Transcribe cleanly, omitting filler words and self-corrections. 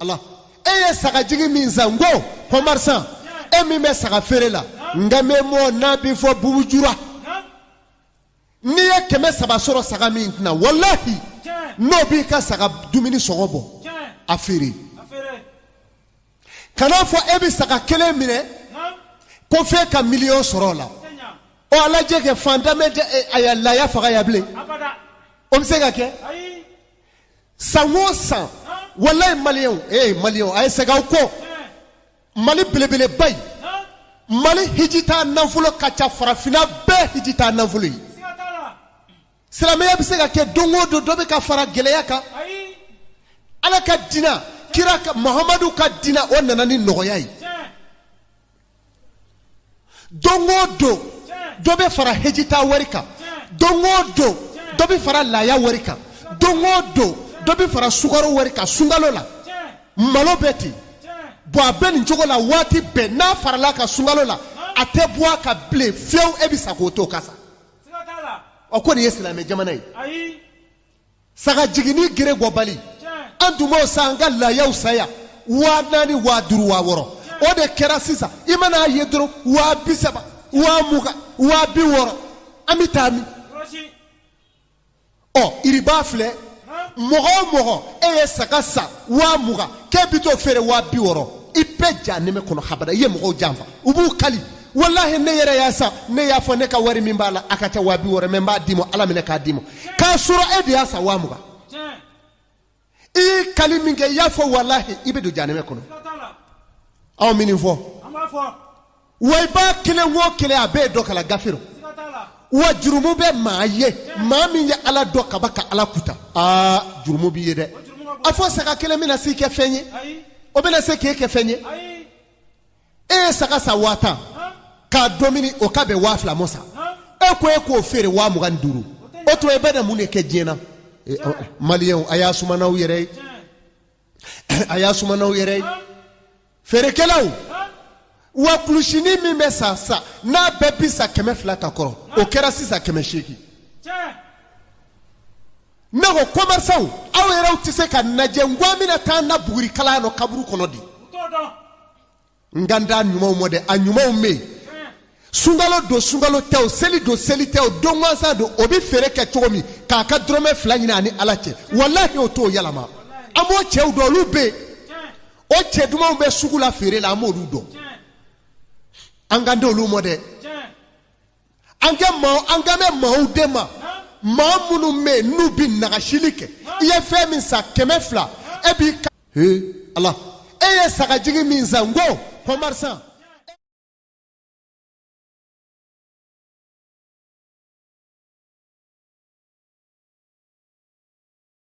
Ala, e ye sagajigi min san, n ko commerçant, e min bɛ saga feere la, n kan bɛ mɔ n'a bɛ fɔ bubujura, n'i ye 300 sɔrɔ saga min tɛna, walahi n'o b'i ka saga dumuni sɔngɔ bɔ, a feere. Kana fɔ e bɛ saga kelen minɛ ko f'e ka miliyɔn sɔrɔ o la. Ɔ, a lajɛ kɛ fantan bɛ a laya faga ya bilen, o bɛ se ka kɛ san o san. Walayi maliyɛnw, ee maliyɛnw, a ye segin aw kɔ. Mali belebeleba in, Mali hijita nafolo ka ca farafinna bɛɛ hijita nafolo ye. Silamɛya bɛ se ka kɛ don o don dɔ bɛ ka fara gɛlɛya kan. Ala ka dina, kira ka Mahamadu ka dina, o nana ni nɔgɔya ye. Don o don dɔ bɛ fara hejita wari kan, don o don dɔ bɛ fara laya wari kan, don o don dɔ bɛ fara sukaro wari kan sunkalo la, malo bɛ ten. Bon, a bɛ nin cogo la waati bɛɛ. N'a farala ka sunkalo la, a tɛ bɔ a kan bilen fiyewu. E bɛ sa k'o to o ka sa. Ɔ, ko nin ye silamɛ jamana ye. Saga jiginni gere bɔbali, an tun b'o san, an ka layaw saya 4000, 5000, 6000. O de kɛra sisan, i mana a ye dɔrɔn, 30,000, 20,000, 60,000. An bɛ taa min? Ɔ, iriba filɛ. Mɔgɔ o mɔgɔ, e ye saga san 20,000 k'e bɛ t'o feere 60,000, i bɛɛ jahanɛmɛ kɔnɔ habada. I ye mɔgɔw janfa, u b'u kali. Walahi, ne yɛrɛ y'a san, ne y'a fɔ ne ka wari min b'a la, a ka ca 60,000, mɛ n b'a d'i ma, Ala minɛ k'a d'i ma, k'a sɔrɔ e de y'a san 20,000. I y'i kali min kɛ, i y'a fɔ, walahi, i bɛ don jahanɛmɛ kɔnɔ. Aw min fɔ wa, i b'a kelen o kelen, a bɛɛ ye dɔ kalan gafe rɔ. Wa jurumu bɛ maa ye, maa min ye Ala dɔn kaba ka Ala kuta, aa, jurumu b'i ye dɛ. A fɔ saga kelen bɛna se kɛ fɛn ye, o bɛna se k'e kɛ fɛn ye. E ye saga san 10,000 k'a domini, o ka bɛn 2000 mɔ sa. E ko e k'o feere 25,000, o tuma e bɛna mun de kɛ diɲɛ na? Maliyɛnw, a y'a suma n'aw yɛrɛ ye, a y'a suma n'aw yɛrɛ ye. Feerekɛlaw, wa kulusinin min bɛ san sa, n'a bɛɛ bi san 200 ka kɔrɔ, o kɛra sisan 800. Ne ko commerçant, aw yɛrɛw tɛ se ka lajɛ n ko an bɛna taa na buguri kala nɔ kaburu kɔnɔ di. N kan t'a ɲumanw ma dɛ, a ɲumanw bɛ yen. Sunkalo don, sunkalo tɛ o, seli don, seli tɛ o, don gansan don, o bɛ feere kɛ cogo min k'a ka dɔrɔmɛ 2 ɲini ani Ala cɛ, walahi, o t'o yɛlɛma. An b'o cɛw dɔn, olu bɛ yen, o cɛ dumanw bɛ sugu la feere la, an b'olu dɔn. An kan tɛ olu ma dɛ. An kɛ maa, an kan bɛ maaw de ma, maa minnu bɛ yen n'u bɛ nagasili kɛ. I ye fɛn min san 200, e b'i ka, he Ala, e ye sagajigi min san, n ko commerçant.